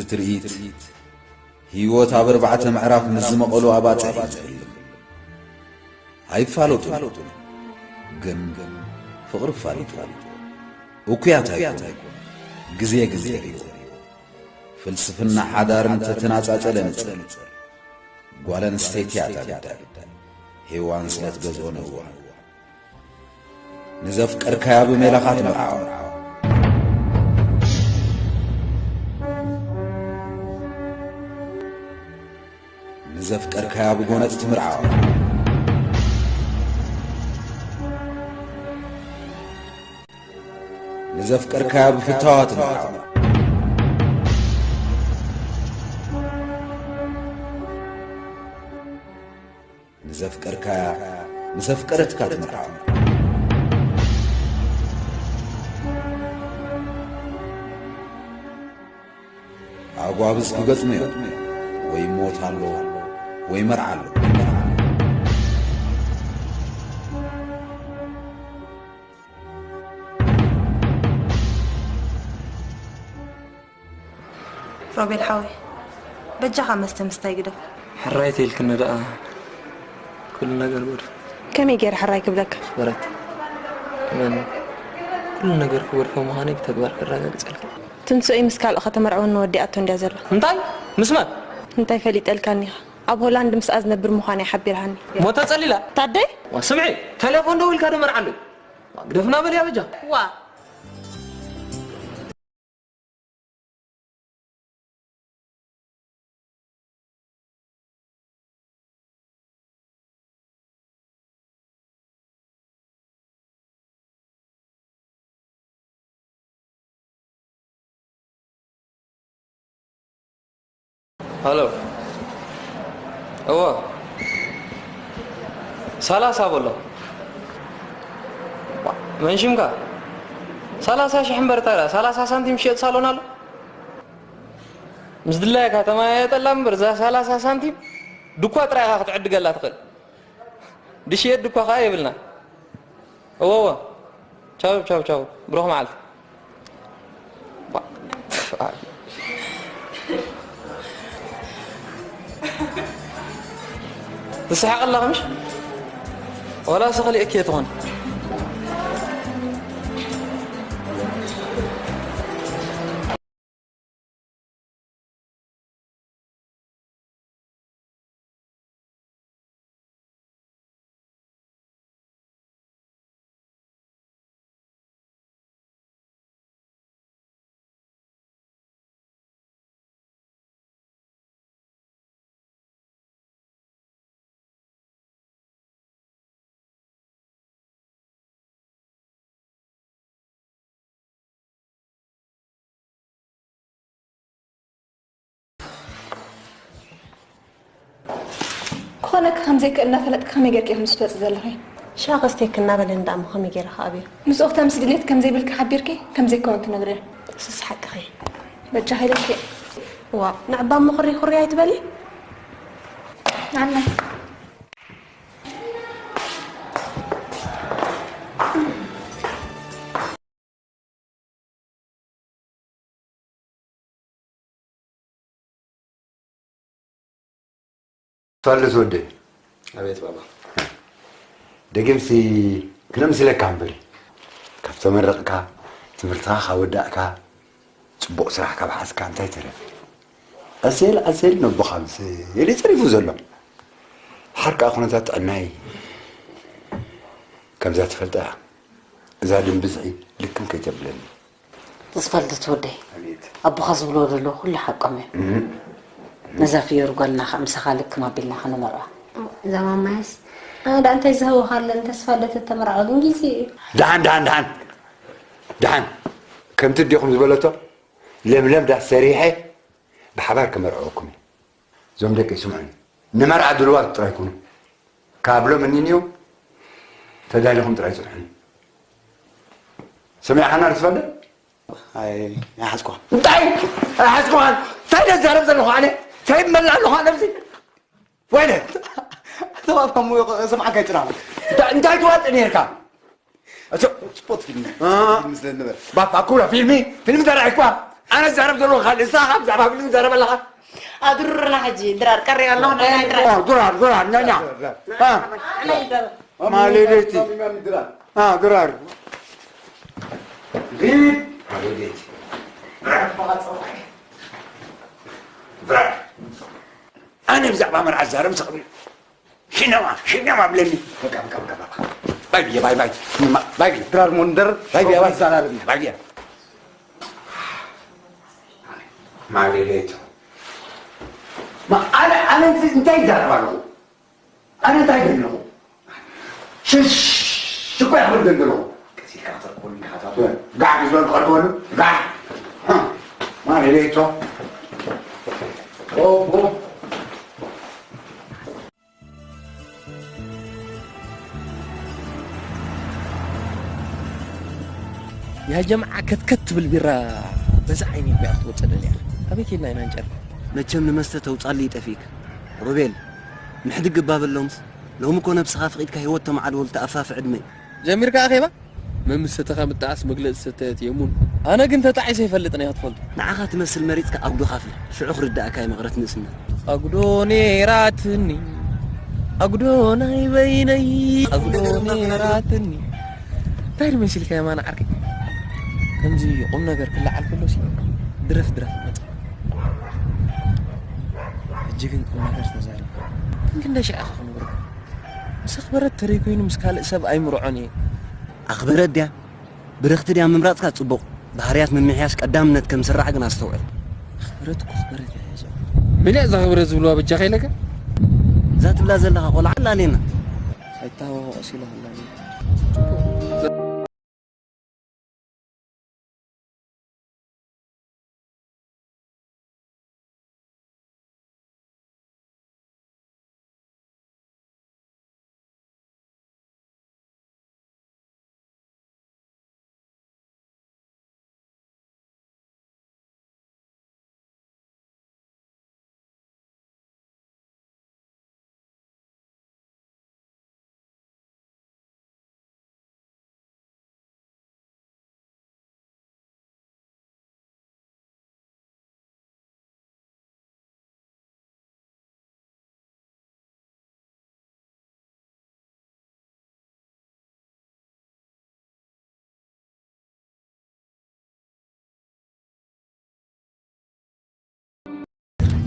ትርኢት ህይወት ኣብ ኣርባዕተ ምዕራፍ ምስ ዝመቐሉ ኣባጽሕ እዩ ዝሕልም። ኣይፋለጡን፣ ግን ፍቕሪ ፋሊጡ። እኩያት ኣይኮኑን፣ ግዜ ግን ዘርእዎ። ፍልስፍና ሓዳር እንተተናጻጸለ ንጽል። ጓል ኣንስተይቲ እያ እታ ግዳይ። ሄዋን ስለ ትገዝኦ ንእዋን። ንዘፍቀርካያ ብሜላኻ ትምርዓዋ። ንዘፍቀርካያ ብጎነጽ ትምርዓዋ። ንዘፍቀርካያ ብፍታዋ ትምርዓዋ። ንዘፍቀርካያ ምስ ኣፍቀረትካ ትምርዓው። ኣጓብዝ ክገጥሙ እዮም። ወይ ሞት ኣሎ ወይ መርዓ ኣሎ። ሮቤል ሓወይ፣ በጃኻ መስተ ምስታይ ግደፍ። ሕራይ ተይልክኒ ደኣ ኩሉ ነገር ጎድፉ። ከመይ ገይረ ሕራይ ክብለካ? በረቲ፣ እመኒ፣ ኩሉ ነገር ክጎድፎ ምዃነይ ብተግባር ከረጋግጸልኪ። ትንስኦይ ምስ ካልእ ከተመርዕወኒ ወዲኣቶ እንድያ ዘላ። እንታይ? ምስ መን? እንታይ ፈሊጠልካኒ ኢኻ? ኣብ ሆላንድ ምስኣ ዝነብር ምዃነይ ሓቢራኒ። ሞተ ጸሊላ? ታደይ? ዋ፣ ስምዒ፣ ቴሌፎን ደዊልካ ዶ መርዓለይ? ዋ፣ ግደፍና በልያ በጃ። ዋ። ሃሎ፣ እወ፣ ሰላሳ በሎ። መን ሽምካ? ሰላሳ ሽሕ እምበር፣ ታዲያ ሰላሳ ሳንቲም ዝሸጥ ሳሎን ኣሎ? ምስ ድላይካ ተመያየጠላ እምበር፣ እዛ ሰላሳ ሳንቲም ድኳ ጥራይ ኢኻ ክትዕድገላ ትኽእል። ድሽየት ድኳ ኸኣ የብልና። እወ እወ። ቻው ቻው ቻው። ብሩኽ መዓልቲ። ትስሓቕ ኣለኻ ምሽ? ዋላ ሰኽሊ እኪ ትኾን። ክኾነኪ ከም ዘይክእል እናፈለጥኪ ከመይ ጌርኪ ኢኺ ምስ ትወጺ ዘለኺ? ሻቕ ኣስቴኪ እናበለኒ ደኣ እሞ ከመይ ጌረ ክኣብዮ? ምስኡ ክተምሲ ድሌት ከም ዘይብልኪ ሓቢርኪ ከም ዘይከውን ትነግርዮ። ንስስ ሓቅኺ። በጃኺ ኢለኪ። ዋእ ንዕባ እሞ ኩሪ ኩሪ ኣይትበሊ። ኣነ ፋልስ ወደይ። ኣቤት ባባ። ደጊምሲ ክነምስለካ እምበር ካብ ተመረቕካ ትምህርትኻ ካብ ወዳእካ ጽቡቕ ስራሕ ካብ ሓዝካ እንታይ ተረፈ? ዕሴል ዕሴል ነቦኻ ምስ ኢሉ እዩ ጸሪፉ ዘሎ። ድሓር ከኣ ኩነታት ጥዕናይ ከምዛ ትፈልጣ እያ። እዛ ድም ብዝሒ ልክም ከይተብለኒ። ተስፋልደት ወደይ ኣቦኻ ዝብልዎ ዘለዉ ኩሉ ሓቆም እዮም። ነዛ ፍዮሪ ጓልና ከዓ ምሳኻ ልክም ኣቢልና ከነመርዓ። እዛ ማማያስ ኣነ ደኣ እንታይ ዝህወኻ ኣለኒ ተስፋልደት እተመርዓወ ግን ግዜ እዩ። ደሓን ደሓን ደሓን ደሓን ከምቲ ኣዴኹም ዝበለቶ ለምለም ዳስ ሰሪሐ ብሓባር ከመርዕወኩም እየ። እዞም ደቂ ስምዑኒ፣ ንመርዓ ድልዋት ጥራይ ኩኑ። ካብ ሎሚ ንንየው ተዳሊኹም ጥራይ ጽንሑኒ። ሰሚዕኻና ርዝፈለ? ኣይ ኣይሓዝኩኻን። እንታይ ኣይሓዝኩኻን? እንታይ ደዛረብ ዘለኹ ኣነ? እንታይ መላ ኣለኹ ኣነ ኣብዚ? ወይለ ተባባሙ ስምዓካ ይጽናዕ። እንታይ ትዋጥ ነርካ? እቶ ስፖርት ፊልም ፊልም ስለ ንበር ባፋ ኩራ ፊልሚ ፊልም ተራእኳ ኣነ ዝዛረብ ዘለኹ ካልእ፣ ንስኻ ብዛዕባ ፍልም ትዛረብ ኣለኻ። ኣድርና ሕጂ ድራር ቀሪያ ኣለኹ፣ ናይ ድራር። ኦ፣ ድራር፣ ድራር፣ ኛ፣ ኛ። አ፣ ማሌሌቲ። አ፣ ድራር። ሪድ። ማሌሌቲ። ድራር። ድራር። ኣነ ብዛዕባ መርዓ ዝዛረብ ሰቕኒ። ሽነማ፣ ሽነማ ብለኒ። በቃ፣ በቃ፣ በቃ፣ በቃ። ባይ ብየ፣ ባይ፣ ባይ። ሽነማ፣ ባይ ብየ። ድራር ሞንደር፣ ባይ ብየ፣ ባይ። ይዛራርብ። ባይ ብየ። ማሌሌቶ። ማ-፣ ኣነ፣ ኣነ እንታይ፣ እንታይ ይዛረብ ኣለኹ? ኣነ እንታይ ይብል ኣለኹ? ሽሽ፣ ሽኮ ይኽብል ዘለኹ። ቀስ ኢልካ ክትረክበሉ ኢኻ፣ ታቱ። ጋዕ ዝበል ክቐርበሉ፣ ጋዕ። ሃ፣ ማሌሌቶ። ኦ፣ ኦ። ያ ጀምዓ፣ ከትከት ትብል ቢራ በዛ ዓይነይ እኮ እያ ክትወፅእ ደልያ። ኣበይ ኬድና ኢና ንጨርፍ? መቸም ንመስተ ተውፃሉ ይጠፊእካ። ሮቤል፣ ምሕድግ እባ በሎምስ። ሎሚ እኮ ነብስኻ ፍቒድካ ህይወት ተመዓድወሉ ተኣፋፊ ዕድመ እዩ። ጀሚርካ ኣኼባ? መምሰተኻ ምጥዓስ መግለጺ ሰታየት የሙን። ኣነ ግን ተጣዒሰ ኣይፈልጥን እየ ክትፈልጦ። ንዓኻ ትመስል መሪጽካ ኣጉዶ ካፊ። ሽዑ ክርድኣካ እዩ መቕረት ንእስነት። ኣጉዶ ነይራትኒ፣ ኣጉዶ ናይ በይነይ፣ ኣጉዶ ነይራትኒ። እንታይ ድመሲልካ የማነ ዓርከይ? ከምዚ ቁም ነገር ክለዓል ከሎ ሲ ድረፍ ድረፍ ይመጽእ። ሕጂ ግን ቁም ነገር ተዛሪብካ። ግን ክንደይ ሽዓ ኢኻ ክነግረካ? ምስ ኣኽበረት ተረይ ኮይኑ ምስ ካልእ ሰብ ኣይምርዖን እየ። ኣኽበረት ድያ? ብርኽቲ ድያ ምምራጽካ ጽቡቕ። ባህርያት ምምሕያሽ ቀዳምነት ከም ዝስራዕ ግን ኣስተውዕል። ኣኽበረት እኮ ኣኽበረት እያ ሒዞ። መን እያ እዛ ኣኽበረት ዝብልዋ በጃኻ ኢለካ? እዛ ትብላ ዘለኻ ቆልዓ ኣላልየና። ኣይተሃዋወቕ ሲላ ኣላልየና።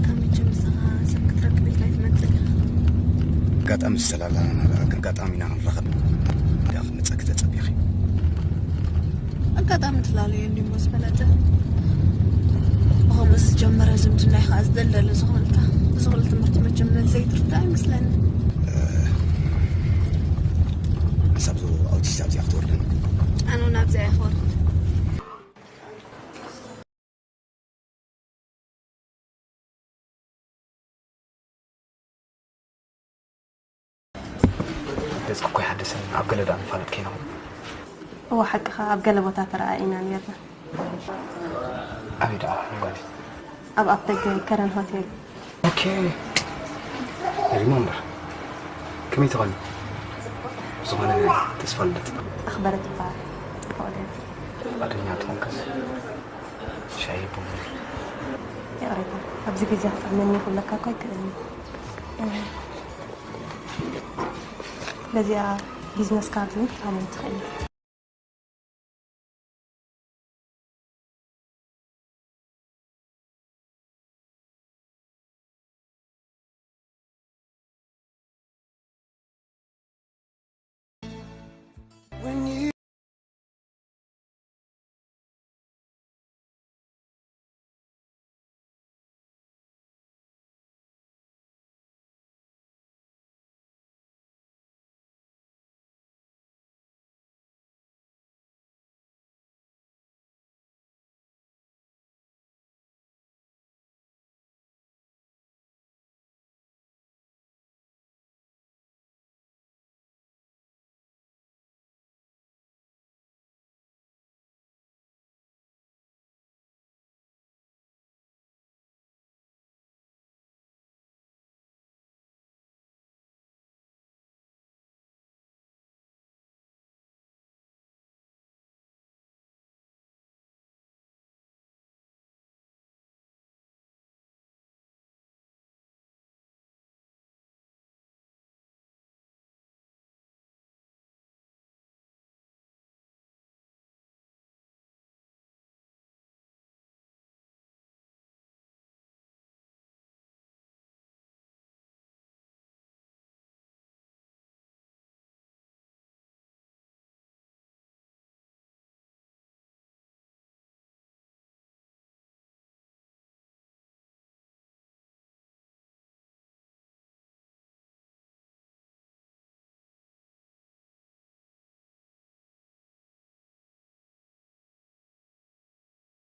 ካብ መቸም ንስኻ ሰብ ክትረክብ ኢልካ ኣይትመጽእ ኢኻ። ኣጋጣሚ ዝተላላና ኣጋጣሚ ኢና ክንራኸብ። እንዳ ክትመጸኪ ተጸቢኺ። ኣጋጣሚ ትላለዮ እንዲሞ ዝበለጸ። ብኸምኡ ዝጀመረ ዝምድና ኢኻ ዝደልደለ ዝኾንካ። እዚ ኩሉ ትምህርቲ መቸም መልሲ ይትርዳእ ኣይመስለኒ። እ፣ ክሳብ ዞ ኣውቲስት ኣብዚኣ ክትወርደኒ። ኣነ እውን ኣብዚኣ እየ ክወርድ። ገጽኪ እኮ ኣይሓደሰን፣ ኣብ ገለ ደኣ ንፋለጥ ከይንኸውን። እወ፣ ሓቅኻ፣ ኣብ ገለ ቦታ ተረኣኢና ኔርና። ኣበይ ደኣ ጓለይ? ኣብ ኣፍደገ ከረን ሆቴል። ኦኬ። ሪመምበር። ከመይ ትኾኒ? ዝኾነ ተስፋ ልደት። ኣኽበረት ይበሃል። ፍቓደኛ። ፍቓደኛ ትኾንካስ? ሻሂ ቡን። ይቕሬታ፣ ኣብዚ ግዜ ክጠዕመኒ ክብለካ እኮ ኣይክእልን እየ። በዚኣ ቢዝነስ ካርድ እውን ክትሃበኒ ትኽእል ኢኻ።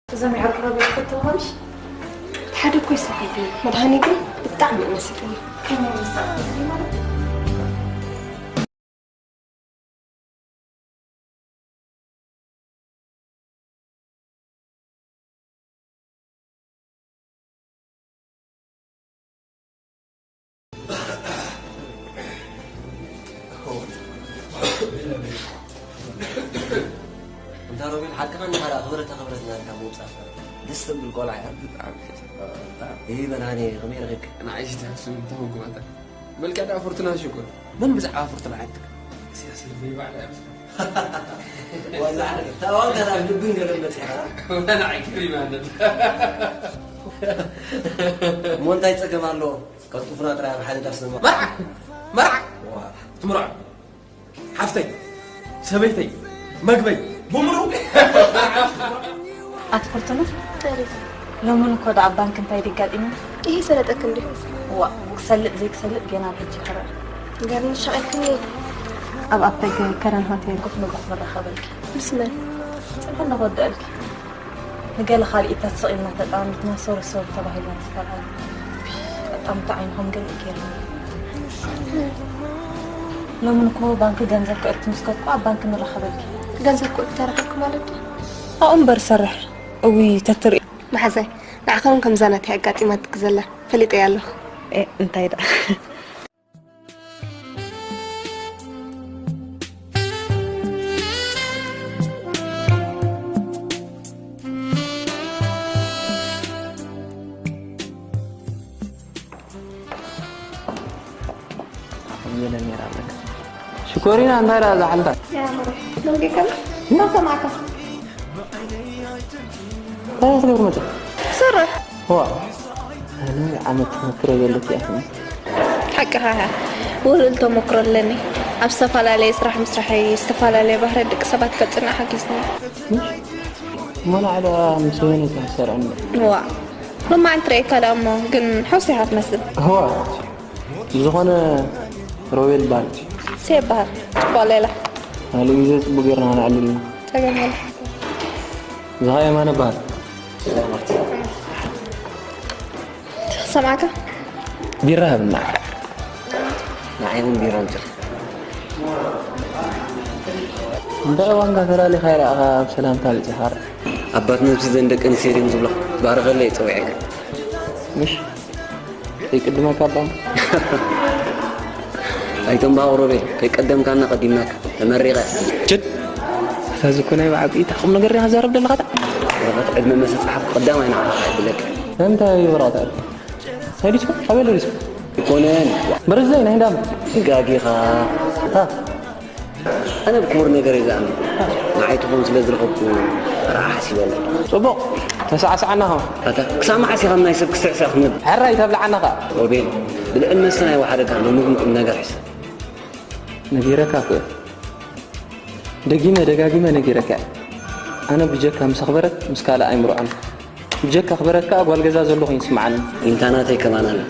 እዞም የዕርኩ ረብያ ክፈትዎ ኾንሽ? ሓደ እኮ ይስሕተኒ፣ መድሃኒ ግን ብጣዕሚ እዩ መሲጥኒ። ከመይ መሳእተኒ ማለት? እንታ ሮቤል፣ ሓቅኻ እንዲኻ ደኣ ክብረት ኣኽብረት እናበልካ ምውጻእ። ደስ ተብል ቆልዓ እያ። ብጣዕሚ ደስ። ይህ መድሃኔ ከመይ ረኺብካ? ንዓይ ትሕስብ እንተመጉማታ። መልክዕ ደኣ ፍርቱና ሽኮር። መን ብዛዕባ ፍርቱና ሓትክ? ስያስ ልበይ ባዕላ እያ ምስላ። ዋዛ ዓረብ። ታዋን ገና ልብን ገለን በጺሕካ። ወላ ንዓይ ክብሪ ማለት። እሞ እንታይ ጸገም ኣለዎ? ቀልጡፍና ጥራይ ኣብ ሓደ ዳስ ነማ። መርዓ! መርዓ! ዋ። ትምርዖ። ሓፍተይ፣ ሰበይተይ፣ መግበይ፣ ብምሩ። ኣትክልትና? ሎምን እኮ ደኣ ኣብ ባንክ እንታይ ደጋጢሙ? ይሄ ሰለጠክ እንዴ? ዋ፣ ክሰልጥ ዘይክሰልጥ ገና ኣብ ሕጂ ይኸረር። ገርኒ ሸቐልክኒ። ኣብ ኣፍደገ ከረን ሆቴል ጉፍ ንጉፍ ንራኸበልኪ። ምስ መን? ጽንሑ እንዳወደአልኪ። ንገለ ካልኢታት ስቕ ኢልና ተጠማሚትና ሶሪ ሶሪ ተባሂልና ንፈላለ። ኣጣምታ ዓይንኹም ግን ይገርም። ሎሚ እኮ ባንክ ገንዘብ ከእቱ ምስ ከድኩ ኣብ ባንክ ንራኸበልኪ። ገንዘብ ከእቱ ተረኸብኩ ማለት ድዩ? ኣብኡ እምበር ሰርሕ። እውይ ተትርኢ። መሓዛይ፣ ንዓኻ እውን ከምዛ ናተይ ኣጋጢማትኪ ዘላ ፈሊጠያ ኣለኹ። ኤ፣ እንታይ ደኣ? ሽኮሪና እንታይ ደኣ ዝሓልታ? ሎምጌከም እናሰማዕካ። እንታይ ክትገብር መጽእ? ስራሕ። ዋ፣ ኣነ ዓመት ተመክሮ ዘለኪ ኢኺ። ሓቅኻ ኢኻ። ውህሉል ተመክሮ ኣለኒ። ኣብ ዝተፈላለየ ስራሕ ምስራሐይ ዝተፈላለየ ባህርያት ደቂ ሰባት ከጽንዕ ሓጊዝኒ። እሞ ንዓይ ደኣ ምስ ወይኒ እየ ዝሰርዐኒ። ዋ፣ ሎማዓንቲ ርእየካ ደኣ እሞ ግን ሕውስ ኢኻ ትመስል። እዋ፣ ብዝኾነ ሮቤል ይበሃል። ሴ ይበሃል። ጽቡቕ ሌላ። ካልእ ግዜ ጽቡቕ ጌርና ነዕልል። ጸገም የለን። ዝሃ የማነ ይበሃል። ትሰማዕካ? ቢራ ሃብና። ንዓይ እውን ቢራ ኣምጽእ። እንታይ ዋንጋ ተላሊኻ ይረኣኻ ኣብ ሰላምታ በጺኻ? ኣባት ነብሲ ዘን ደቂ ኣንስትዮ ድዮም ዝብላ? ባርኸለይ ጸዊዐካ። ምሽ? ከይቅድመካ ኣባ። ኣይተንባሁ ሮቤል፣ ከይቀደምካና ቀዲምናካ። ተመሪቐ። ችት! ኣታ እዚ እኮ ናይ ብዓቢኡ እታ ቁም ነገር ዲኻ ትዛረብ ዘለኻ እታ? ወረቐት ዕድመ መሰ ጸሓፍኩ ቀዳማይ ንዓኻ ይብለካ። እንታይ ወረቐት ዕድመ? ናይ ዲስኮ? ኣበይ ኣሎ ዲስኮ? ኣይኮነን። በረዛይ ናይ እንዳም። ተጋጊኻ። እታ ኣነ ብክቡር ነገር እየ ዝኣምን። ንዓይ ትኾን ስለ ዝረኸብኩ ረኣ ሓሲበላ። ጽቡቕ፣ ተሳዕስዓና ኸኣ። ኣታ ክሳብ መዓስ ኢኻ ናይ ሰብ ክስዕስዕ ክትነብር? ሕራይ ተብልዓና ኸኣ። ሮቤል፣ ብልዕን መስተን ኣይወሓደካ፣ ሎሚ ግን ቁም ነገር ሕሰብ። ነጊረካ እኮ እየ። ደጊመ ደጋጊመ ነጊረካ እየ። ኣነ ብጀካ ምስ ኣኽበረት ምስ ካልእ ኣይምርዖን። ብጀካ ኣኽበረት ከኣ ጓል ገዛ ዘለኹ ይስምዓኒ። ኢንታ ናተይ ከማን ኣነ።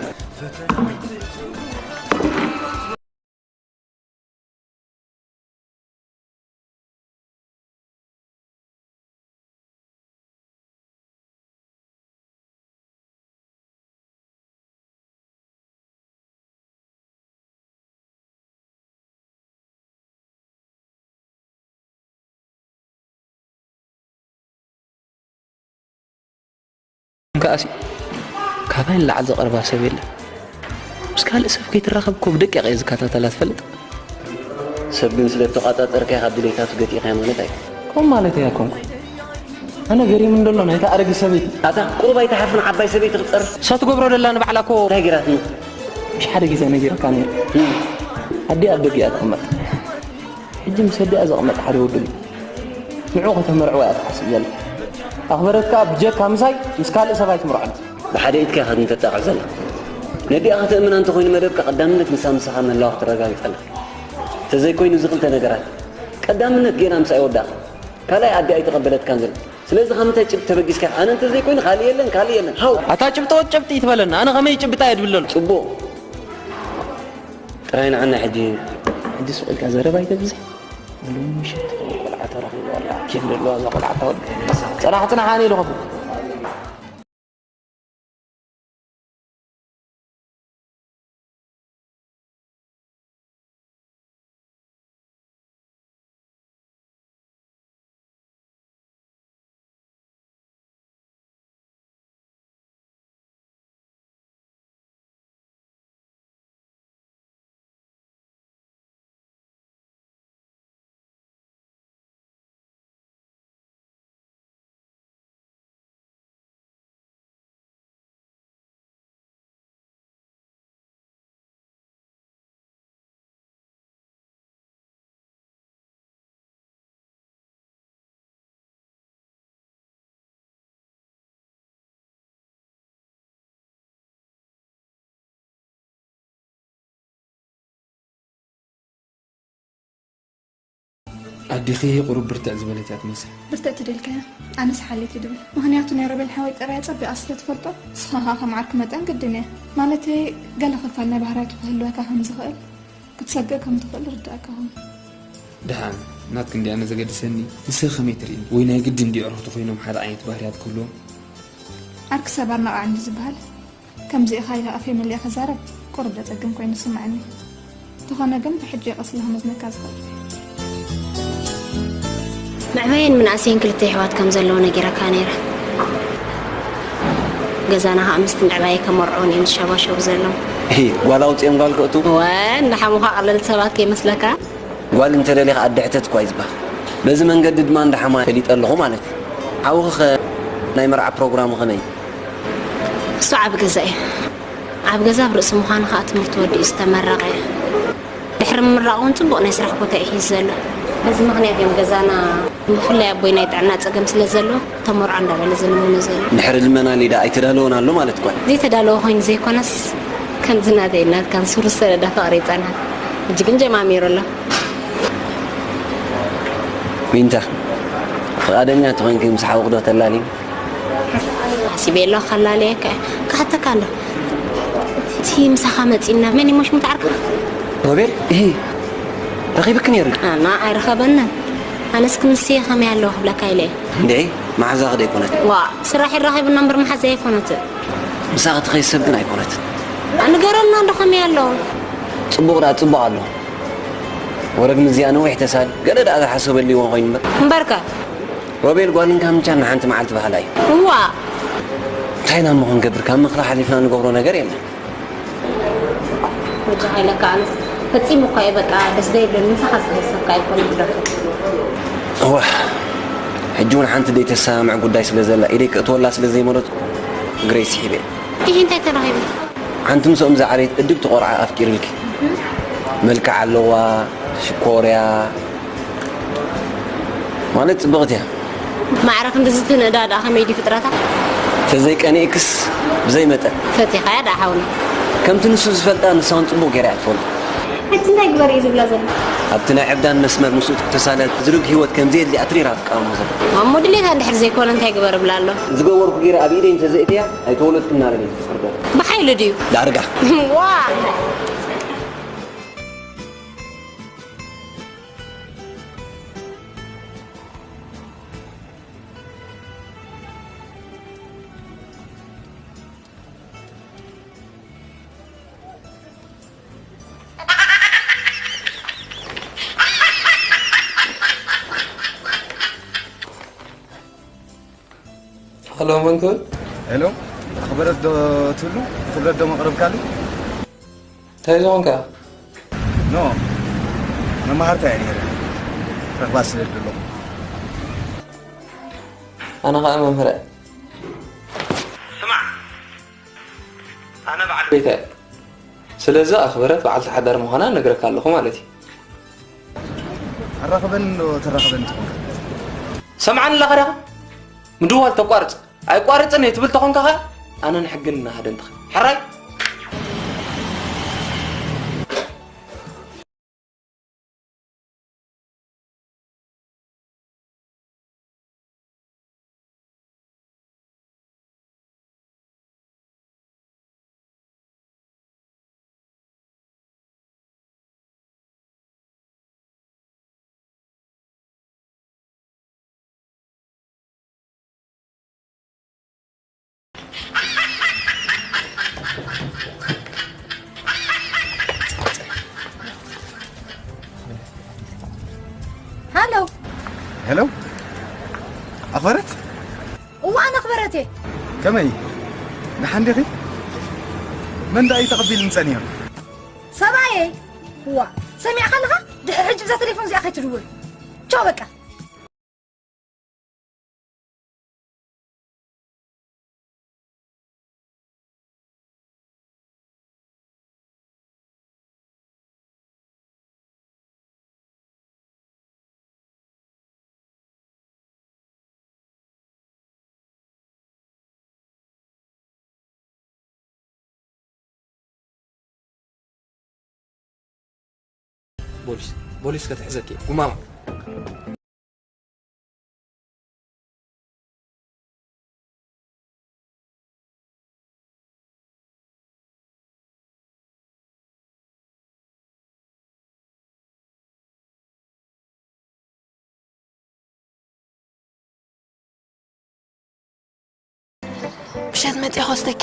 ከኣሲ ካባይ ንላዕሊ ዝቐርባ ሰብ የለን። ምስ ካልእ ሰብ ከይትራኸብ እኮ ብደቂቕ እየ ዝከታተላ ትፈልጥ። ሰብ ግን ስለ እተቋጻጸርካያ ካብ ድሌታቱ ገቲእካያ ማለት ኣይኮነን። ከምኡ ማለት ኣይኮንኩ። ኣነ ገሪሙኒ ዘሎ ናይታ ኣረጊት ሰበይቲ። ኣታ ቁሩብ ኣይትሓፍን ዓባይ ሰበይቲ ክትጸርፍ? እሳ ትገብሮ ደላ ንባዕላ እኮ እንታይ ገይራትኒ? ምሽ ሓደ ግዜ ነጊረካ ነይረ። እም። ኣዲኣ ኣብ ደገ እያ ትቕመጥ። ሕጂ ምስ ኣዲኣ ዘቕመጥ ሓደ ወዲ ኣሎ። ንዑ ከተመርዕዋ እያ ትሓስብ ዘላ። ኣኽበረትካ ብጀካ ምሳይ ምስ ካልእ ሰብ ኣይትምርዖን። ብሓደ ኢድካ ኢኻ እንተጣቕዕ ዘላ። ነዲኣ ከተእምና እንተኾይኑ መደብካ ቀዳምነት ንሳ ምሳኻ ምህላዋ ክትረጋግጸላ። እንተዘይኮይኑ እዚ ክልተ ነገራት ቀዳምነት ጌና ምሳይ ወዳእኻ። ካልኣይ ኣዲኣ ኣይተቐበለትካን ዘላ። ስለዚ ካብ ምንታይ ጭብጢ ተበጊስካ ኢኻ? ኣነ እንተዘይኮይኑ ካልእ የለን፣ ካልእ የለን። ሃው! ኣታ ጭብጢ ወድ ጭብጢ ይትበለና። ኣነ ከመይ ይጭብጣ እየ ድብል ዘሎ? ጽቡቕ። ጥራይ ንዓና ሕጂ። ሕጂ ሱቕ ኢልካ ዘረባ ኣይተብዝሕ። ሎሚ ምሸት ቆልዓ ተረኺባ ኣላ። ኬፍ ደለዋ እዛ ቆልዓ እታ ወዲ። ጽናሕ፣ ጽናሕ፣ ኣነ ኢሉ ከፍት። ኣዴኺ ቁሩብ ብርትዕ ዝበለት እያ ትመስል። ብርትዕቲ ደልካያ? ኣነስ ሓልየት ድብል። ምኽንያቱ ናይ ሮቤል ሓወይ ጠባያ ጸቢቓ ስለ ትፈልጦ፣ ንስኻ ኸኣ ከም ዓርኪ መጠን ግድን እያ። ማለተይ፣ ገለ ክፋል ናይ ባህርያቱ ክህልወካ ከም ዝኽእል፣ ክትሰግእ ከም ትኽእል ርዳእካ ኹን። ደሓን፣ ናትኪ እንድያ ኣነ ዘገድሰኒ። ንስኺ ከመይ ትርእይኒ? ወይ ናይ ግድን ድዩ ኣዕሩኽቲ ኮይኖም ሓደ ዓይነት ባህርያት ክህልዎም? ዓርኪ ሰብ ኣርናቓ እንዲ ዝበሃል። ከምዚ ኢኻ ኢለ ኣፈይ መሊኣ ክዛረብ ቁሩብ ዘጸግም ኮይኑ ይስምዓኒ። እንተኾነ ግን ብሕጂ ቀስ ኢለ ክመዝነካ ዝኽእል። መዕበይን ምንኣሰይን ክልተ ኣሕዋት ከም ዘለዉ ነጊረካ ነይረ። ገዛና ኸኣ ምስቲ ምዕባየይ ከመርዕዉን እዮም ዝሸባሸቡ ዘለዉ። እሂ፣ ጓል ኣውጺኦም ጓል ከእቱ? ወ፣ እንዳሓሙኻ ቀለልቲ ሰባት ከይመስለካ። ጓል እንተደሊኻ ኣደ ሕተት እኳ እዩ ዝበሃል። በዚ መንገዲ ድማ እንዳሓማ ፈሊጠ ኣለኹ ማለት እዩ። ሓውኺ ኸ ናይ መርዓ ፕሮግራሙ ኸመይ? እሱ ዓቢ ገዛ እዩ። ዓቢ ገዛ ኣብ ርእሲ ምዃኑ ኸኣ ትምህርቲ ወዲኡ ዝተመረቐ እዩ። ድሕሪ ምምራቑ እውን ጽቡቕ ናይ ስራሕ ቦታ እዩ ሒዙ ዘሎ። በዚ ምኽንያት እዮም ገዛና፣ ብፍላይ ኣቦይ ናይ ጥዕና ጸገም ስለ ዘሎ፣ ተመርዖ እንዳበለ ዝልምኖ ዘሎ። ድሕሪ ልመና ሊዳ ኣይተዳለወን ኣሎ ማለት እኳ እዩ። ዘይተዳለወ ኮይኑ ዘይኮነስ፣ ከምዚ ናተይ ናትካን ሱር ዝሰደደ ፍቕሪ ይጸንሐ። ሕጂ ግን ጀማሚሩ ኣሎ። ዊንታ፣ ፍቓደኛ ተኾይንኪ ምስ ሓውኺ ዶ ተላልዪ? ሓሲበ ኣለኹ፣ ከላልየካ እየ። ክሓተካ ኣሎ። እቲ ምሳኻ መጺእና መን እዩ ሽሙ ተዓርካ? ሮቤል? እሂ፣ ረኺብኪ ነይሩ። ኣና ኣይረኸበንን። ኣነስ ክንስየ ከመይ ኣለዎ ክብለካ ኢለ እየ። እንድዒ፣ መሓዛኺ ዶ ኣይኮነትን? ዋ፣ ስራሕ ይራኸብና እምበር መሓዛ ኣይኮነትን። ምሳኺ ትኸይድ ሰብ ግን ኣይኮነትን። ንገረና እንዶ ከመይ ኣሎ? ጽቡቕ ደኣ ጽቡቕ ኣሎ። ወረግ ምዚኣ ነዊሕ ተሳል፣ ገለ ደኣ ዝሓሰበሉ ይኾን ኮይኑ እምበር። እምበርካ? ሮቤል ጓልን ካምቻን ንሓንቲ መዓልቲ ባህላ እዩ። እዋ። እንታይ ኢና እሞ ክንገብር? ካብ ምኽሪ ሓሊፍና ንገብሮ ነገር የለን። ወዲ ሓይለካ ኣነስ ፈጺሙ እኳ እየ በቃ ደስ ዘይብለኒ፣ ምሳኻ ዝተወሰንካ ኣይኮነ ዝደርፎ። እዋ። ሕጂ እውን ሓንቲ ዘይተሰማምዕ ጉዳይ ስለ ዘላ፣ ኢደይ ክእትወላ ስለ ዘይመረጽኩ፣ እግረይ ስሒበ። ይሄ እንታይ ተራኺቡ? ሓንቲ ምስኦም ዝዓበየት እድግቲ ቆልዓ ኣፍቂርልኪ። መልክዕ ኣለዋ፣ ሽኮርያ፣ ማለት ጽብቕቲ እያ። ማዕረ ክንድዚ ትንእዳ ደኣ ከመይ ድዩ ፍጥረታ? ተዘይቀኒእክስ ብዘይ መጠን። ፈቲኻያ ደኣ ሓውና። ከምቲ ንሱ ዝፈልጣ ንሳ እውን ጽቡቕ ገይራ እያ ትፈልጦ። ሕጂ እንታይ ግበር እዩ ዝብላ ዘሎ? ኣብቲ ናይ ዕብዳን መስመር ምስኡ ተሳለ ዝርግ ህይወት ከም ዘየድልያ ትሪራ ትቃወሞ ዘላ። እሞ ድሌታ እንድሕር ዘይኮነ እንታይ ግበር እብላ ኣሎ? ዝገበርኩ ገይረ ኣብ ኢደይ እንተዘእትያ ኣይተወለድኩ እናበለ እዩ ዝፍርዶ። ብሓይሊ ድዩ? ዳርጋ። ዋ! ሃሎ፣ መን ክብል? ሄሎ፣ ኣኽብረት ዶ ትብሉ? ኣኽብረት ዶ መቕረብካሉ? እንታይ ዝኾንካ? ኖ፣ መማህርታ እየ ነይረ። ረኽባ ስለ ዘለኹ። ኣነ ኸኣ መምህር እየ። ስማዕ፣ ኣነ በዓል ቤት እየ። ስለዚ ኣኽብረት በዓልቲ ሓዳር ምዃና እነግረካ ኣለኹ ማለት እዩ። ኣራኽበኒ ዶ ተራኽበኒ ትኾንካ? ሰምዓኒ ኣለኻ ዲኻ? ምድዋል ተቋርጽ። ኣይቋርጽን እየ ትብል ተኾንካ ኸኣ፣ ኣነ ንሕግን እናሃደንትኻ። ሕራይ? ሃሎ። ሄሎ። ኣኽበረት? እዋ፣ ኣነ ኣኽበረት እየ። ከመይ? ደሓን ዲኺ? መን ደኣ እዩ ተቐቢሉኒ ጸኒሑ? ሰብኣየይ። እዋ፣ ሰሚዕካ ኣለኻ? ድሕሪ ሕጂ ብዛ ቴሌፎን እዚኣ ከይትድውል። ቻው በቃ። ቦሊስ፣ ቦሊስ ከተሕዘኪ፣ ጉማማ። ምሸት መፂኣ ክወስደኪ።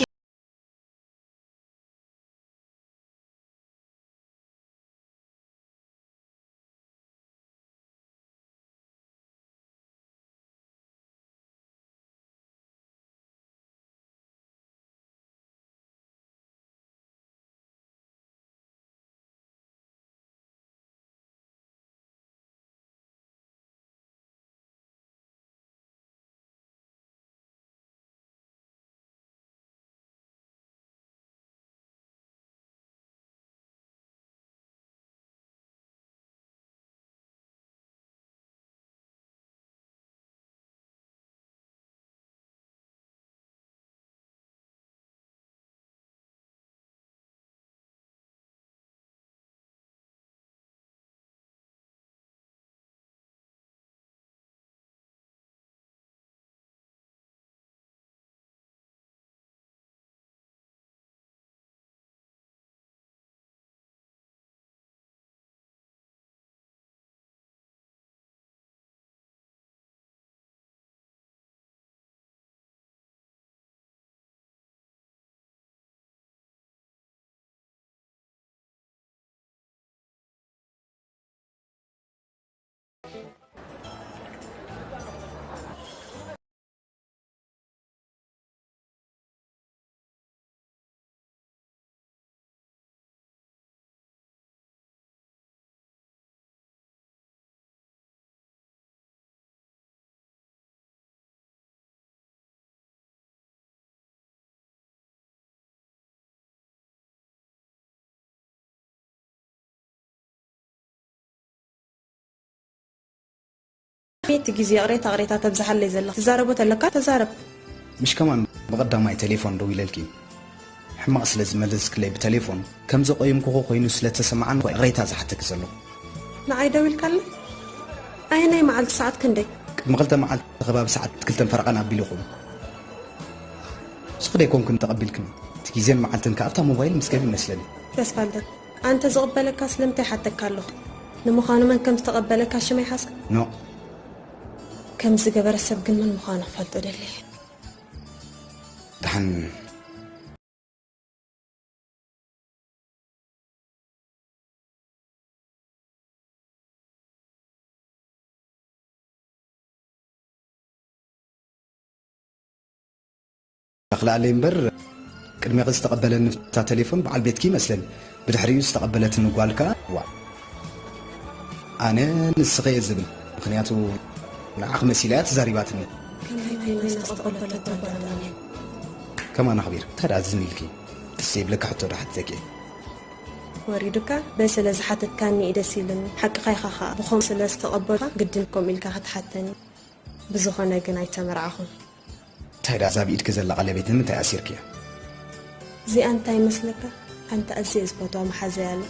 ቤት ግዜ ቅሬታ ቅሬታ ተብዝሓለይ ዘለኻ ትዛረቦ ተለካ ተዛረብ። ምሽ ከማን ብቐዳማይ ቴሌፎን ደው ኢለልኪ ሕማቕ ስለ ዝመለስክለይ ብቴሌፎን ከም ዘቆየምኩኹ ኮይኑ ስለ ተሰማዓኒ እኮ ይቕሬታ ዝሓተኪ ዘለኹ። ንዓይ ደው ኢልካለይ? ኣየናይ መዓልቲ ሰዓት ክንደይ? ቅድሚ ክልተ መዓልቲ ከባቢ ሰዓት ክልተን ፈረቓን ኣቢልኹም። ንስኺ ዶ ኣይኮንክን ተቐቢልክኒ? እቲ ግዜን መዓልትን ከኣ ኣብታ ሞባይል ምስ ገቢ ይመስለኒ። ተስፋልደት፣ ኣንተ ዝቕበለካ ስለምንታይ ሓተካ ኣለኹ? ንምዃኑ መን ከም ዝተቐበለካ ሽመይ ሓሰብ? ኖ። ከም ዝገበረ ሰብ ግን መን ምዃኑ ክፈልጦ ደሊ። ደሓን ኣኽልኣለይ እምበር፣ ቅድሜኺ ዝተቐበለኒ እታ ቴሌፎን በዓል ቤትኪ ይመስለኒ። ብድሕሪኡ ዝተቐበለትኒ ጓል ከኣ፣ ዋእ፣ ኣነ ንስኺ እየ ዝብል። ምኽንያቱ ንዓኺ መሲላ እያ ተዛሪባትኒ። ከመይ ኮይና ዝተቐበለታ ጓል ኣነ? ከማን ኣኽቢር፣ እንታይ ደኣ ዝን ኢልኪ? ደስ ዘይብለካ ሕቶ ዶ ሓቲተኪ እየ? ወሪዱካ? በይ ስለ ዝሓተትካኒ እዩ ደስ ኢሉኒ። ሓቅኻ ኢኻ ኸኣ። ብኸምኡ ስለ ዝተቐበልካ ግድን ከምኡ ኢልካ ክትሓተኒ። ብዝኾነ ግን ኣይተመርዓኹን። እንታይ ደኣ እዛ ኣብ ኢድኪ ዘላ ቀለቤት ንምንታይ ኣሲርክያ? እዚኣ እንታይ ይመስለካ? ሓንቲ ኣዝየ ዝፈትዋ መሓዘያ ኣላ።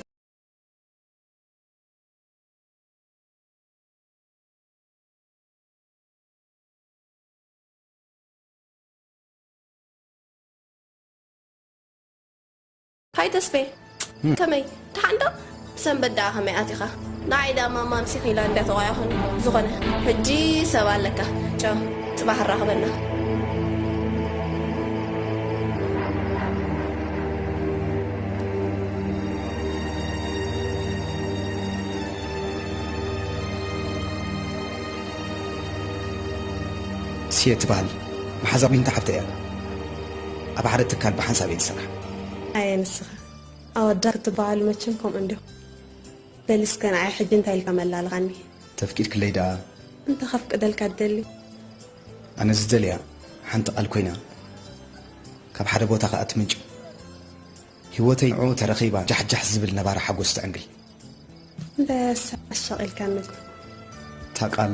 ሃይ ተስፌ፣ እም። ከመይ? ደሓን ዶ? ብሰንበት ደኣ ከመይ ኣቲኻ? ንዓይ ደኣ ማማ ኣምሲኺላ እንድያ ተቋያኹኒ። ዝኾነ፣ ሕጂ ሰብ ኣለካ። ቻው፣ ጽባሕ ንራኸበና። ስየ ትበሃል መሓዛ ዊንታ ሓፍተይ እያ። ኣብ ሓደ ትካል ብሓንሳብ እየ ዝሰርሕ። ኣየ ንስኻ ኣወዳት ክትበሃሉ መቸም ከምኡ እንዲኹም። በል እስከ ንዓይ ሕጂ እንታይ ኢልካ መላልኻኒ? ተፍቂድክለይ ደኣ? እንተ ከፍቅደልካ ትደሊ? ኣነ ዝደልያ ሓንቲ ቃል ኮይና ካብ ሓደ ቦታ ከኣ ትምንጭ። ህይወተይ ንዕኡ ተረኺባ ጃሕጃሕ ዝብል ነባሪ ሓጎስ ትዕንግል። በስ ኣሻቒልካኒ እኮ። እታ ቃል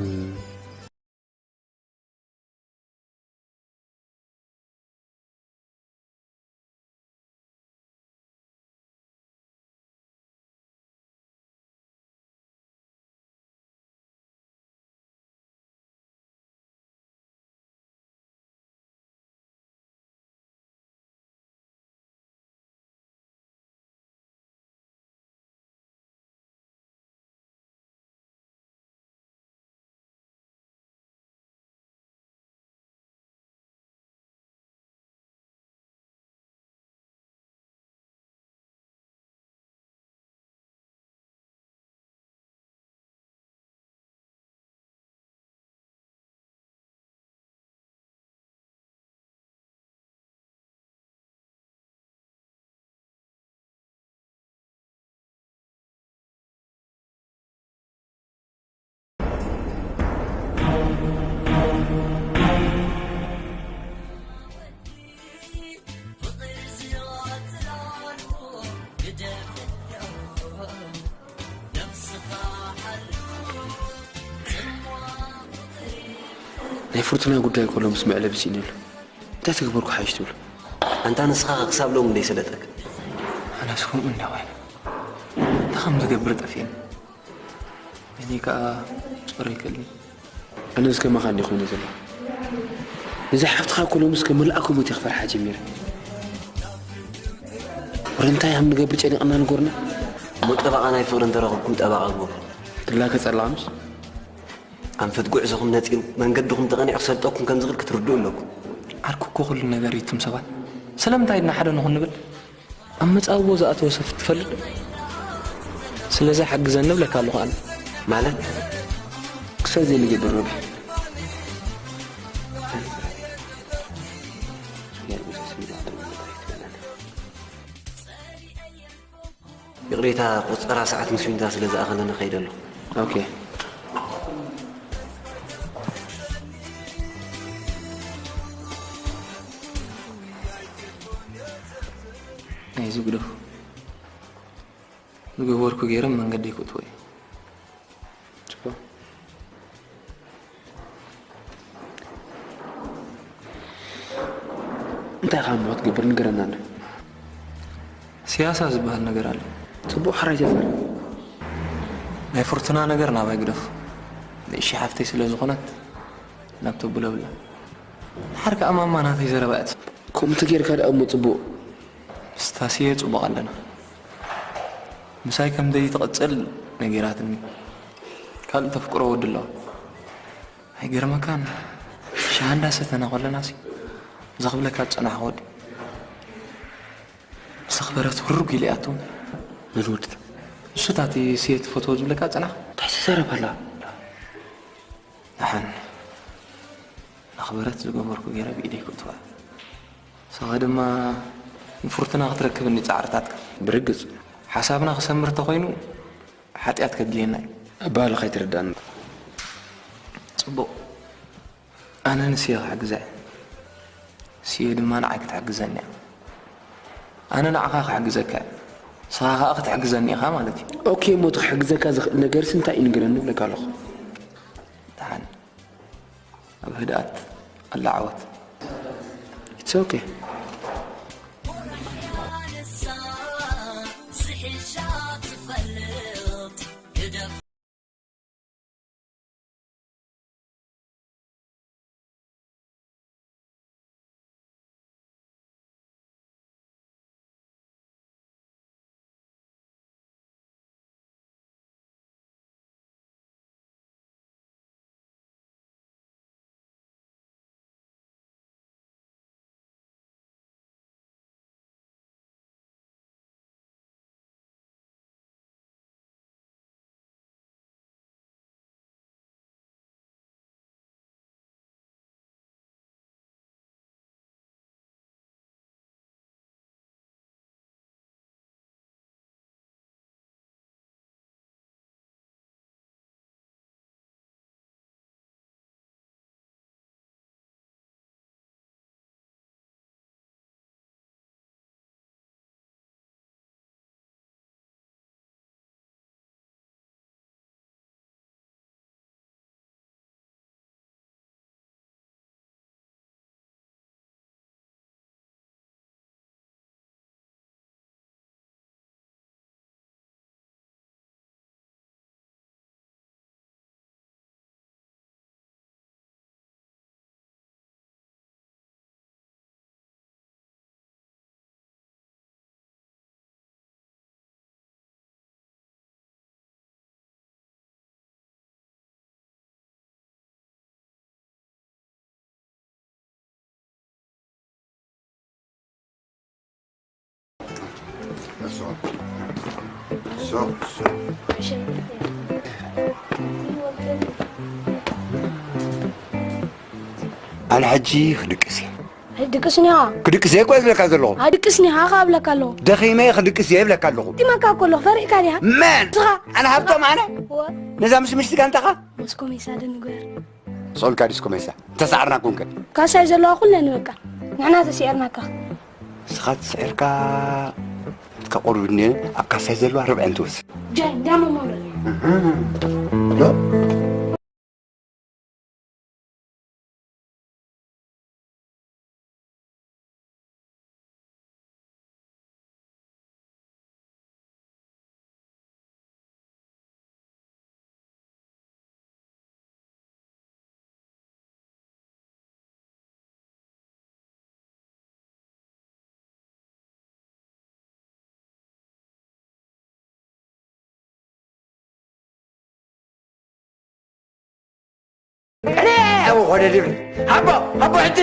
ፍርቱና ጉዳይ ከሎ ምስ መዕለቢ ስኢነሉ። እንታይ ተግበርኩ ሓይሽ ትብሉ? ኣንታ ንስኻ ክሳብ ሎም እንደይሰለጠክ። ኣነስ ከምኡ እንዳ ኮይነ። እንታይ ከም ዝገብር ጠፊእኒ። እኔ ከኣ ጾር ይክእልኒ። ኣነስ ከማኻ እንዲ ኮይነ ዘሎ። እዚ ሓፍትኻ ከሎ ምስ ከመልኣኩም እቲ ክፈርሓ ጀሚረ። ወረ እንታይ ከም ንገብር ጨኒቕና ንጎርና። እሞ ጠበቓ ናይ ፍቕሪ እንተረኸብኩም ጠበቓ ግበሩ። ክላከ ጸላምስ? ኣንፈት ጉዕዞኹም ነጺሩ፣ መንገድኹም ተቐኒዑ ክሰልጠኩም ከም ዝኽእል ክትርድኡ ኣለኩም። ዓርኩ እኮ ኩሉ ነገር እዩ፣ እቱም ሰባት። ስለምንታይ ድና ሓደ ንኹን ንብል? ኣብ መጻብቦ ዝኣተወ ሰብ ትፈልጥ? ስለዚ ሓግዘኒ እብለካ ኣለኹ ኣነ። ማለት? ክሳብ ዘይንገብር ረቢሕ። ይቕሬታ፣ ቁጸራ ሰዓት ምስ ዊንታ ስለ ዝኣኸለኒ እኸይድ ኣለኹ። ኦኬ። ኣይዚ ግደፉ። ዝገበርኩ ገይረ መንገደይ ክእትዎ እየ። ጽቡቕ። እንታይ ኢኻ እሞ ክትገብር ንገረና እንዶ። ሲያሳ ዝበሃል ነገር ኣሎ። ጽቡቕ፣ ሕራይ ጀመር። ናይ ፍርቱና ነገር ናባይ ግደፍ። ንእሺ ሓፍተይ ስለ ዝኾነት ናብ ተብሎ ብላ። ድሓር ከኣ ማማ ናተይ ዘረባ እያ ትሰምዕ። ከምኡ ተጌርካ ደኣ እሞ ጽቡቕ። ምስታ ስየ ጽቡቕ ኣለና። ምሳይ ከም ዘይትቕጽል ነጊራትኒ። ካልእ ተፍቅሮ ወዲ ኣለዋ። ኣይገርመካን? ሻሂ እንዳሰተና ከለናሲ፣ እዛ ክብለካ ዝጸናሕኩ ወዲ። ንኽበረት ህሩግ ኢለ እያ እትውን። መን ወዲ? ንሱ፣ እታ እቲ ስየ ትፈትዎ ዝብለካ ዝጸናሕኩ። እንታይ ትዛረብ ኣላ? ደሓን። ንኽበረት ዝገበርኩ ገይረ ብኢደይ ክእትዋ። ንስኻ ድማ ንፍርቱና ክትረክብ እንዲ ጻዕርታትካ። ብርግጽ። ሓሳብና ክሰምር እንተኾይኑ፣ ሓጢኣት ከድልየና እዩ። ኣበሃህላኻ ኣይተረድኣንን። ጽቡቕ። ኣነ ንስየ ክሕግዛ እየ። ስየ ድማ ንዓይ ክትሕግዘኒ እያ። ኣነ ንዓኻ ክሕግዘካ እየ። ንስኻ ከኣ ክትሕግዘኒ ኢኻ ማለት እዩ። ኦኬ፣ እሞ እቲ ክሕግዘካ ዝኽእል ነገርሲ እንታይ እዩ ንገረኒ እብለካ ኣለኹ። ደሓን። ኣብ ህድኣት ኣላ ዓወት። It's okay። ኣነ ሕጂ ክድቅስ እየ። ኣይድቅስን ኢኻ። ክድቅስ እየ እኮ ዝብለካ ዘለኹ። ኣይድቅስን ኢኻ ካብ እብለካ ኣለኹ። ደኺመ ክድቅስ እየ ይብለካ ኣለኹ። ዲማካ እኮ ኣለኹ፣ ፈሪሕካ ዲኻ? መን? ንስኻ። ኣነ ሃብቶም ኣነ? እወ። ነዛ ምሽምሽቲ ጋንታኻ? መስኮ ሜሳ ደንጎየር። ስኦልካ ዲስኮ ሜሳ። ተሳዕርና ኮንከ? ካሳይ ዘለዋ ኩለን በቃ። ንሕና ተስዒርናካ። ንስኻ ተስዒርካ ከቑርብ እኒኦ፣ ኣብ ካሳይ ዘለዋ ርብዐን ትወስድ። ጃይ፣ እንዳሞ መውረድ። እህ። ዶ? ሕነ! ኣቦ ኮነ ድብል። ኣቦ፣ ኣቦ ሕጂ!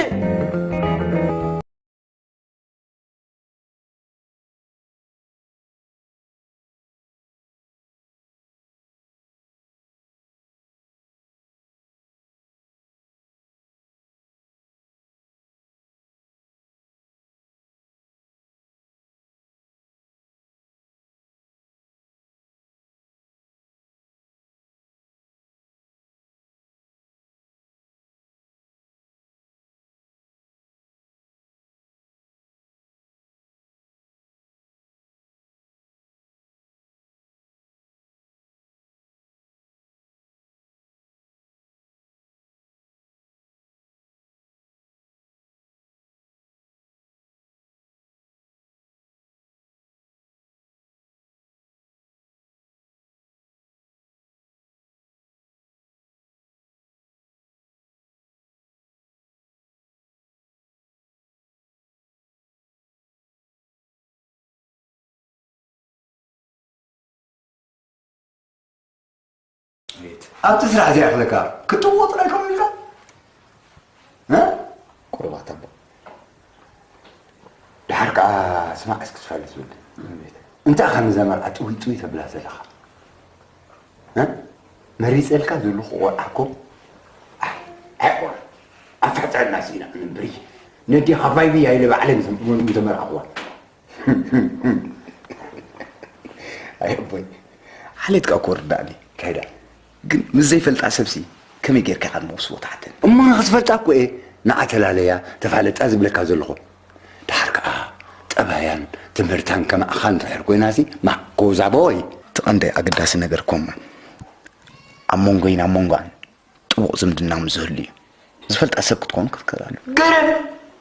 ኣብቲ ስራሕ እዚኣ ክለካ ክትጥውቕ ጥራይ ከምኡ ኢልካ? እ? ቁሩባት ኣቦ። ደሓር ከኣ ስማዕ እስኪ ትፈልጥ ዝብል። እንታይ ከም ዘመርዓ ጥውይ ጥውይ ተብላ ዘለኻ? እ? መሪጸልካ ዘለኹ ቆልዓ እኮ ኣይ፣ ኣይ ቆልዓ። ኣፍሕጠና ሲና እንብሪ። ነዴኻ ባይ ብያ ኢለ ባዕለይ ምስ-፣ ምስ-፣ ምስ ተመርዓኹዋ። ኣይ ኣቦይ፣ ሓሌትካ እኮ ርዳእኒ። ከይዳ። ግን ምስ ዘይፈልጣ ሰብሲ ከመይ ጌርካ ኢኻ ንመውስቦ ትሓተኒ? እሞ ንኽትፈልጣ እኮ እየ ንዓ ተላለያ፣ ተፋለጣ ዝብለካ ዘለኹ። ደሓር ከኣ ጠባያን ትምህርታን ከማእኻ እንድሕር ኮይናሲ፣ ማዕኮ ዛቦይ። እቲ ቀንዲ ኣገዳሲ ነገር ኮማ ኣብ መንጎይን ኣብ መንጎኣን ጥቡቕ ዝምድና ምስ ዝህሉ እዩ። ዝፈልጣ ሰብ ክትኮኑ ክትክእል ኣለዎ። ገረድ!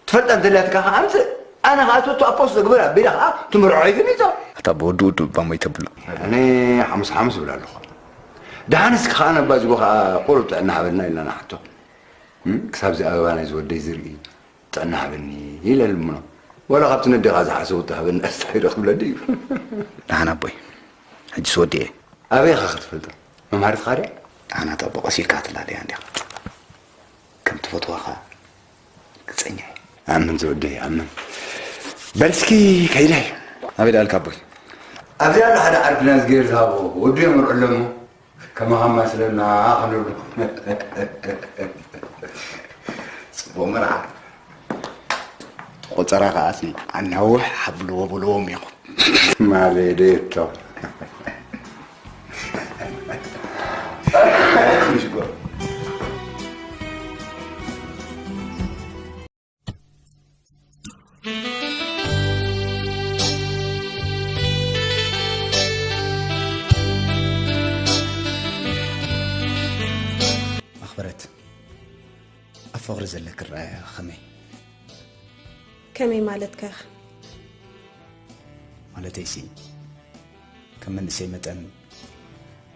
ትፈልጣ እንተልያትካ ኸዓ ኣምጽእ። ኣነ ኸዓ ቶቶ ኣፖስት ዘግብር ኣቢለ ኸዓ ትምርዖ ይፍኒቶ። ኣታ ብወዲ ውዱ እባ ሞይ ተብሎ። ኣነ ሓሙስ ሓሙስ እብል ኣለኹ። ደሓን እስኪ ኸዓ ነባ ዝቦ ኸዓ ቁሩብ ጥዕና ሃበልና ኢልና ንሓቶ። እም? ክሳብ እዚ ኣበባ ናይ ዝወደይ ዝርኢ ጥዕና ሃበኒ ኢለ ልምኖ። ወላ ካብቲ ነዴኻ ዝሓሰቡ ትሃበኒ ኣስታይዶ ክብለ ድዩ? ደሓን ኣቦይ። ሕጂስ ወዲኤ። ኣበይ ኢኻ ክትፈልጦ? መምሃሪትኻ ድያ? ኣናታ ብቐስ ኢልካ ትላለያ እንዲኻ። ከም ትፈትዋ ኸኣ ርግጸኛ እየ። ኣምን ዝወደይ፣ ኣምን። በል እስኪ ከይደ። ኣበይ ደኣልካ ኣቦይ? ኣብዚ ኣሎ ሓደ ዓርኪ ናዝጌር ዝሃቦ ወዱ የምርዑ ኣለሞ። ከማኻ ማስለና ክንብሎ። ጽቡቕ መርዓ። ቆጸራ ከኣ ኣናውሕ ሓብልዎ በልዎም ኢኹም። ማለደ የቶ። ኣኽብረት፣ ኣብ ፍቕሪ ዘለኪ ኣረኣእያ ከመይ? ከመይ ማለትካ ኢኻ? ማለተይሲ፣ ከም መንእሰይ መጠን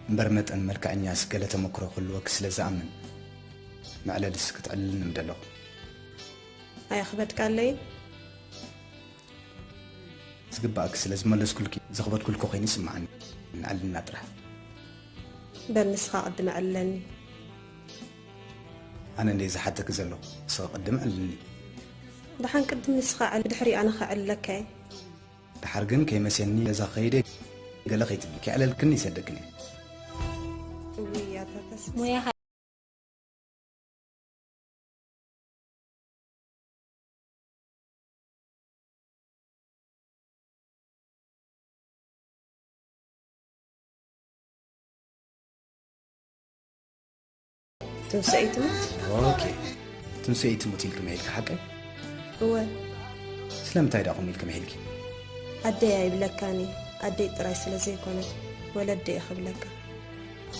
እምበር መጠን መልክዐኛስ ገለ ተመክሮ ክህልወኪ ስለ ዝኣምን፣ መዕለልስ ክትዕልልኒ ምደለኹ። ኣየኽበድካለይን? ዝግባእኪ ስለ ዝመለስኩልኪ ዘኽበድኩልኪ ኮይኑ ይስምዓኒ። ንዕልና ጥራሕ። በል ንስኻ ቅድም ዕልለኒ። ኣነ እንድየ ዝሓተኪ ዘለኹ፣ ንስኺ ቅድም ዕልልኒ። ደሓን ቅድም ንስኻ ዕል፣ ድሕሪኡ ኣነ ኸዕልለካ እየ። ደሓር ግን ከይመሴኒ ገዛ ከይደ ገለ ከይትብሊ፣ ከይዕለልክኒ ይሰደክን እየ። እውይ፣ ኣታ ተስፋ። ሞያኻ ትንስኤ ትሙት? ኦኬ። ትንስኤ ትሙት ኢልኪ መሂልኪ ሓቀይ? እወ። ስለምንታይ ደኣ ከምኡ ኢልኪ መሂልኪ? ኣደይ ኣይብለካን እየ። ኣደይ ጥራይ ስለ ዘይኮነት፣ ወለደይ እየ ክብለካ።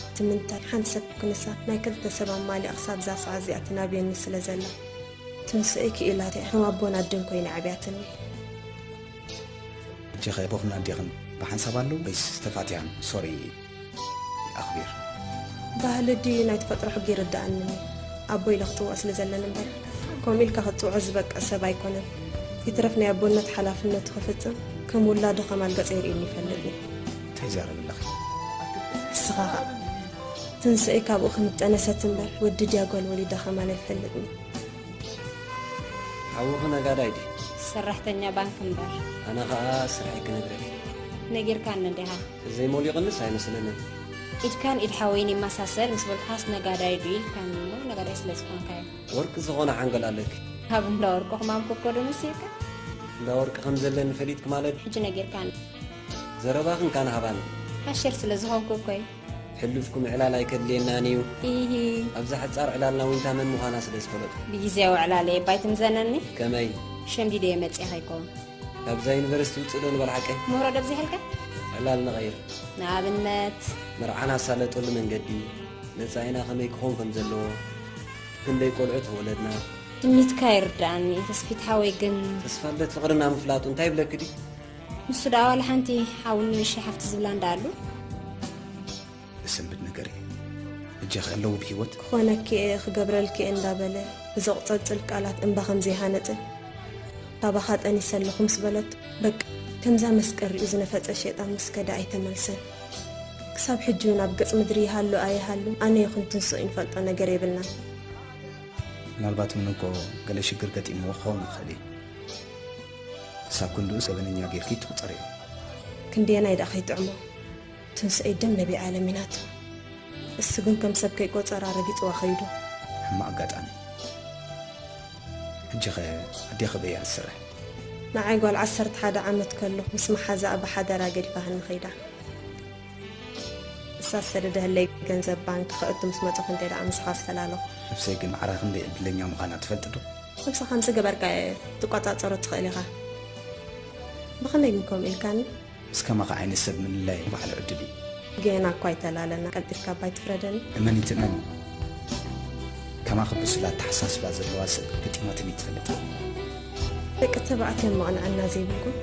እቲ ምንታይ ሓንቲ ሰብ ክነሳ ናይ ክልተ ሰብ ኣማሊኣ ክሳብ እዛ ሰዓት እዚኣ ትናብየኒ ስለ ዘላ። ትንስኤ ክኢላተይ ከም ኣቦን ኣደን ኮይና ኣዕብያትኒ። ሕጂ ኸ ኣቦኽን ኣዴኽን ብሓንሳብ ኣለዉ ወይስ ተፋቲሖም? ሶሪ ኣኽቢር። ባህሊ ድዩ ናይ ተፈጥሮ ሕጊ ይርድኣንን እዩ። ኣቦ ኢለ ክጽውዖ ስለ ዘለኒ እምበር፣ ከምኡ ኢልካ ክትጽውዖ ዝበቅዕ ሰብ ኣይኮነን። ይትረፍ ናይ ኣቦነት ሓላፍነቱ ክፍጽም ከም ውላዱ ከማል ገጸ ይርእየኒ ይፈልጥ እዩ። እንታይ ትዛረቢ ኣለኺ? ንስኻ ኸኣ ትንስኤ ካብኡ ከም እጠነሰት እምበር፣ ወዲ ድያ ጓል ወሊዳ ከማን ኣይፈልጥን። ሓውኺ ነጋዳይ ድዩ? ሰራሕተኛ ባንክ እምበር። ኣነ ኸኣ ስርሐይ ክነግረኪ። ነጊርካኒ እንዲኻ። ዘይሞሊቕንስ ኣይመስለንን። ኢድካን ኢድ ሓወይን ይመሳሰል ምስ በልኩኻስ ነጋዳይ ድዩ ኢልካኒ እሞ ነጋዳይ ስለ ዝኾንካ እዩ። ወርቂ ዝኾነ ሓንጎል ኣለኪ። ካብ እንዳ ወርቂ ክማም ኮኮ ዶ መሲልካ? እንዳ ወርቂ ከም ዘለኒ ፈሊጥኪ ማለት? ሕጂ ነጊርካኒ። ዘረባኽን ካን ሃባን። ሓሸር ስለ ዝኾንኩ እኮ እዩ። ሕሉፍኩም ዕላል ኣይከድልየናን እዩ። ኢሂ። ኣብዛ ሓጻር ዕላልና ዊንታ መን ምዃና ስለ ዝፈለጥኩ። ብግዜያዊ ዕላል እየ ባይ ትምዘነኒ? ከመይ? ሸምዲደ እየ መጺኣ ከይከውን። ካብዛ ዩኒቨርሲቲ ውጽእ ዶ ንበል ሓቀይ? ምህሮ ደብዚሕልካ? ዕላል ንቐይር። ንኣብነት? መርዓ ናሳለጠሉ መንገዲ፣ መጻኢና ከመይ ክኸውን ከም ዘለዎ፣ ክንደይ ቆልዑ ተወለድና። ትምኒትካ ይርድኣኒ፣ ተስፊት ሓወይ ግን። ተስፋ ልደት ፍቕርና ምፍላጡ እንታይ ይብለኪ ድዩ? ንሱ ደኣ ዋላ ሓንቲ ሓውኒ ንእሽተይ ሓፍቲ ዝብላ እንዳኣሉ። ዘሰንብድ ነገር እዩ። ሕጂ ከ ኣለዉ ብህይወት? ክኾነኪ እየ፣ ክገብረልኪ እየ እንዳበለ ብዘቑጸጽል ቃላት እምባ ከም ዘይሃነጸ፣ ካባኻ ጠኒሰ ኣለኹ ምስ በለቶ፣ በቃ ከምዛ መስቀል ሪኡ ዝነፈጸ ሸይጣን ምስ ከደ ኣይተመልሰን። ክሳብ ሕጂ እውን ኣብ ገጽ ምድሪ ይሃሉ ኣይሃሉ ኣነ ይኹን ትንስኡ እንፈልጦ ነገር የብልናን። ምናልባት እውን እኮ ገለ ሽግር ገጢምዎ ክኸውን ይኽእል እዩ። ክሳብ ክንድኡስ ገበነኛ ጌርኪ ትቑጸሪ። ክንደየናይ ደኣ ከይጥዕሞ? ትንስኤ ደም ነቢ ዓለም ኢናቶ። እሱ ግን ከም ሰብ ከይቆጸራ ረጊጽዋ ከይዱ። ሕማቕ ኣጋጣሚ። ሕጂ ኸ ኣዴኺ በያ ትሰርሕ? ንዓይ ጓል ዓሰርተ ሓደ ዓመት ከለኹ ምስ መሓዛኣ ብሓደራ ገዲፋትኒ ከይዳ። እሳ ዝሰደደትለይ ገንዘብ ባንክ ከእቱ ምስ መጸኹ እንደ ደኣ ምሳኻ ዝፈላለኹ። ነብሰይ ግን ማዕረ ክንደይ ዕድለኛ ምዃና ትፈልጢ ዶ? ነብስኻ ምስ ገበርካ ትቆጻጸሮ ትኽእል ኢኻ። ብኸመይ ግን ከምኡ ኢልካኒ? ምስ ከማኻ ዓይነት ሰብ ምልላይ ባዕሉ ዕድል እዩ። ጌና እኳ ኣይተላለና፣ ቀልጢፍካ እባ ኣይትፍረደኒ። እመኒ ትእመኒ፣ ከማኺ ብሱል ኣተሓሳስባ ዘለዋ ሰብ ገጢማትኒ ትፈልጥ። ደቂ ተባዕትዮ መቕንዕና ዘይብልኩም።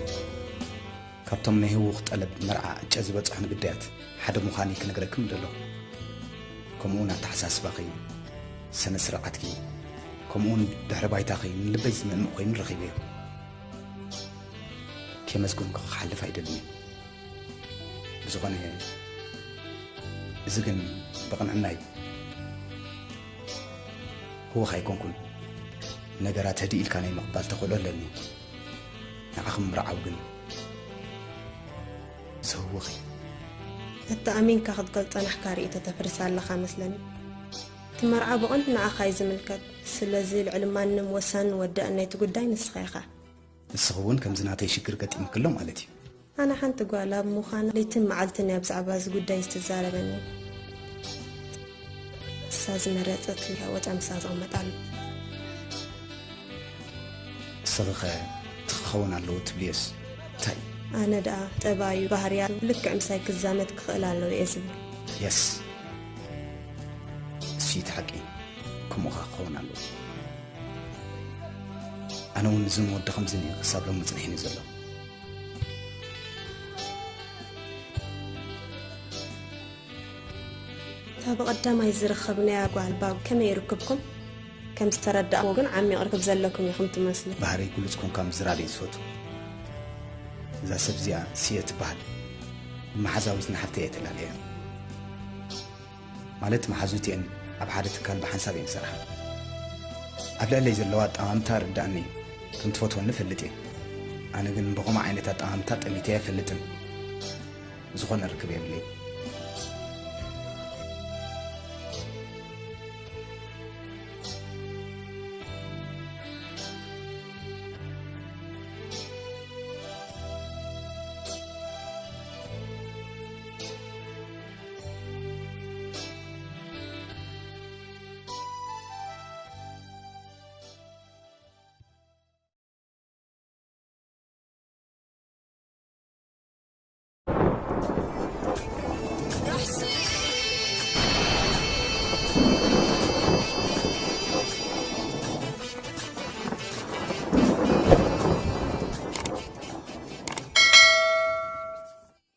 ካብቶም ናይ ህውኽ ጠለብ መርዓ ዕጨ ዝበጽሑኒ ግዳያት ሓደ ምዃነይ ክነግረኪ ምደለኹ። ከምኡውን ኣተሓሳስባኺ፣ ስነ ስርዓትኪ፣ ከምኡውን ድሕረ ባይታኺ ንልበይ ዝምእምእ ኮይኑ ረኺበዮ። ከየመስገንኩኺ ክሓልፍ ኣይደልን እየ። ብዝኾነ፣ እዚ ግን ብቕንዕና እዩ። ህወኽ ኣይኮንኩን። ነገራት ህድእ ኢልካ ናይ ምቕባል ተኽእሎ ኣለኒ። ንዓኺ ምርዓው ግን ዘህውኽ እዩ። እቲ ኣሚንካ ክትገልጾ ናህካ ርእይቶ ተፍርስ ኣለኻ መስለኒ። እቲ መርዓ ብቐንዱ ንዓኻ እዩ ዝምልከት። ስለዚ ልዕሊ ማንም ወሳንን ወዳእን ናይቲ ጉዳይ ንስኻ ኢኻ። ንስኺ እውን ከምዚ ናተይ ሽግር ገጢሙኪ ኣሎ ማለት እዩ። ኣነ ሓንቲ ጓል ኣብ ምዃን ለይትን መዓልትን እያ ብዛዕባ እዚ ጉዳይ ትዛረበኒ። እሳ ዝመረጸት እያ ወጻ ምሳ ዝቕመጥ ኣሎ። ንስኺ ኸ እቲ ክኸውን ኣለዎ ትብልዮስ እንታይ? ኣነ ደኣ ጠባዩ፣ ባህርያቱ ልክዕ ምሳይ ክዛመድ ክኽእል ኣለዎ እየ ዝብል። የስ፣ እሱ እቲ ሓቂ። ከምኡ ኸኣ ክኸውን ኣለዎ። ኣነ እውን እዚ ወዲ ከምዚ እየ ክሳብ ሎሚ ጽኒሕኒ ዘሎ። እታ ብቐዳማይ ዝረኸብናያ ጓል ባብ ከመይ ርክብኩም? ከም ዝተረዳእዎ ግን ዓሚቕ ርክብ ዘለኩም ኢኹም ትመስሉ። ባህርይ ግሉጽ ኮንካ ምዝራብ እየ ዝፈቱ። እዛ ሰብ እዚኣ ስየ ትበሃል። መሓዛዊት ንሓፍተይ እየ ተላለያ። ማለት መሓዙት እየን ኣብ ሓደ ትካል ብሓንሳብ እየን ዝሰርሓ። ኣብ ልዕለይ ዘለዋ ኣጠማምታ ርዳእኒ እዩ። ከም ትፈትወኒ እፈልጥ እየ። ኣነ ግን ብኸምኡ ዓይነት ኣጠማምታ ጠሚተ ኣይፈልጥን። ዝኾነ ርክብ የብለይ።